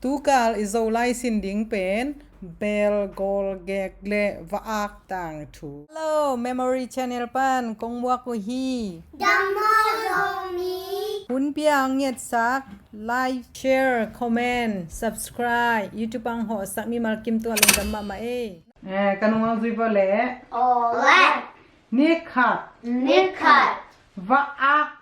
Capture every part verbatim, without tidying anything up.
Tukal i Zolai sin ding pen Bel, Gol, Gek le Va-ak tangthu. Hello, Memory Channel pan kong muak uh hi. Dam maw Zomi. Hun pia ang ngetsak, like, share, comment, subscribe, YouTube ang hawhsak mimal kim tua lungdam mahmah ei. Eh, ka nung ang zui vo le. Aw le. Ni khat. Ni khat. Va-ak.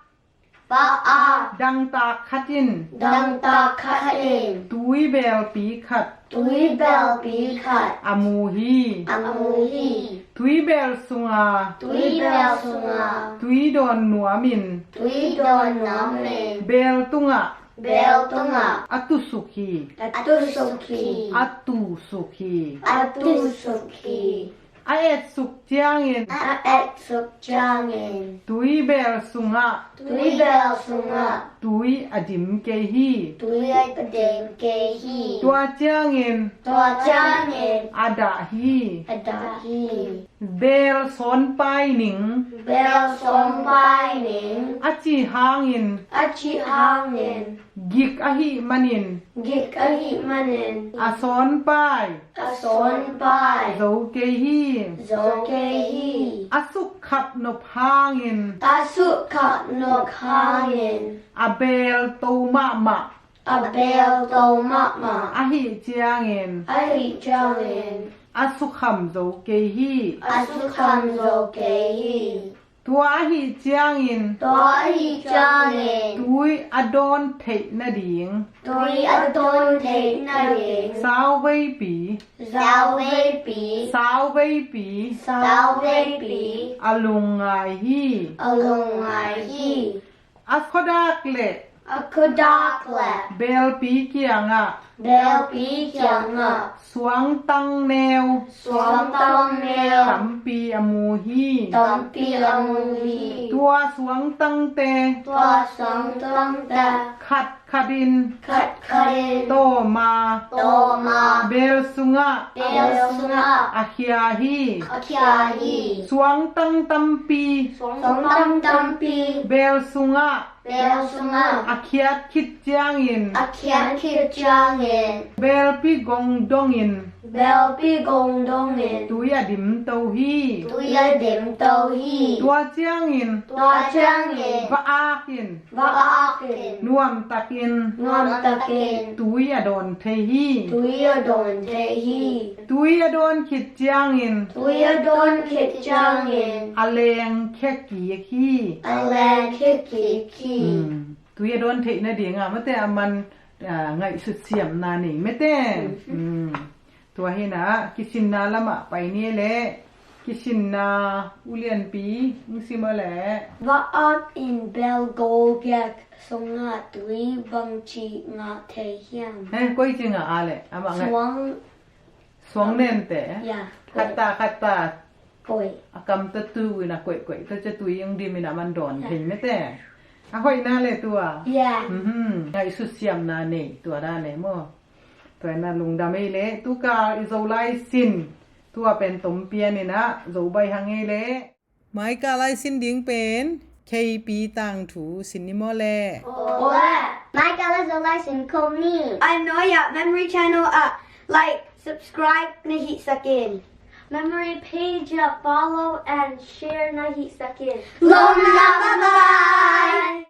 Va-ak. Dangtak khat in. Dangtak khat in. Tuibelpi khat. Tuibelpi khat. A mu hi. A mu hi. Tuibel sunga. Tuibel sunga. Tui dawn nuam in. Tui dawn nuam in. Bel tungah. Bel tungah. A tusuk hi. A tusuk hi. A tusuk hi. A tusuk hi. A etsuk ciangin. A etsuk ciangin. Tuibel sungah. Tuibel sungah. Tui a dim kei hi. Tui a dim kei hi. Tua ciangin. Tua ciangin. A dah hi. A dah hi. Bel sawnpai ning. Bel sawnpai ning. A cih hangin. A cih hangin. Gik ahih manin. Gik ahih manin. A sawnpai. A sawnpai. Zo kei hi. Zo kei hi. A sukkhap nop hangin. A sukkhap nop hangin. A bel to mahmah. A bel to mahmah. Ahih ciangin. Ahih ciangin. A sukham zo kei hi. A sukham zo kei hi. Tua ahih ciangin. Tua ahih ciangin. Tui a dawn theih nading. Tui a dawn theih nading. Sauveipi. Sauveipi. Sauveipi. Sauveipi. A lungngai hi. A lungngai hi. A khuadak le. A khuadak le. Belpi kiangah. Belpi kiangah. Suangtang neu. Suangtang neu. Tampi a mu hi. Tampi a mu hi. Tua suangtangte. Tua suangtangte. Khat khatin. Khat khatin. Tawma. Tawma. Bel sungah. Bel sungah. A khia hi. A khia hi. Suangtang tampi. Suangtang tampi. Bel sungah. Bel sungah. A khiat khit ciangin. A khiat khit ciangin. Belpi gong dongin. Belpi gong dongin. Tui a dim to hi. Tui a dim to hi. Tua ciangin. Tua ciangin. Va-ak in. Va-ak in. Nuamtakin. Nuamtakin. Tui a dawn thei hi. Tui a dawn thei hi. Tui a dawn khit ciangin. Tui a dawn khit ciangin. A leng khia kik hi. A leng khia kik hi. Hmm. Tui a dawn theih nadingah mate a man, ah, ngaihsut siamna nei mate. Mhm. Hmm. Tua hinah kisinna lamah pai ni le kisinna ulianpi ung sim a le. Va-ak in bel gol gek sungah tui bangci ngah thei hiam? He, koici ngah a le amah ngai. Suang. Suang nente. Ya. Khatta, khatta. Koih. A kamta tu in a koih koih ta ca tui ung dim in a man dawn thei mete. A hoihna le tua. Ya. Mhm. Ngaihsut siamna nei tua da le maw. Tua ina lungdam ei le, tukal i Zolai sin, tua pen tompian ina Zobai hang ei le. Maika lai sin ding pen K P tangthu sin ni maw le. Ole. Maika lai Zolai sin khong ni. Ai noya Memory Channel ah like, subscribe na hih sakin. Memory page ah follow and share na hih sakin. Lom na, bye bye.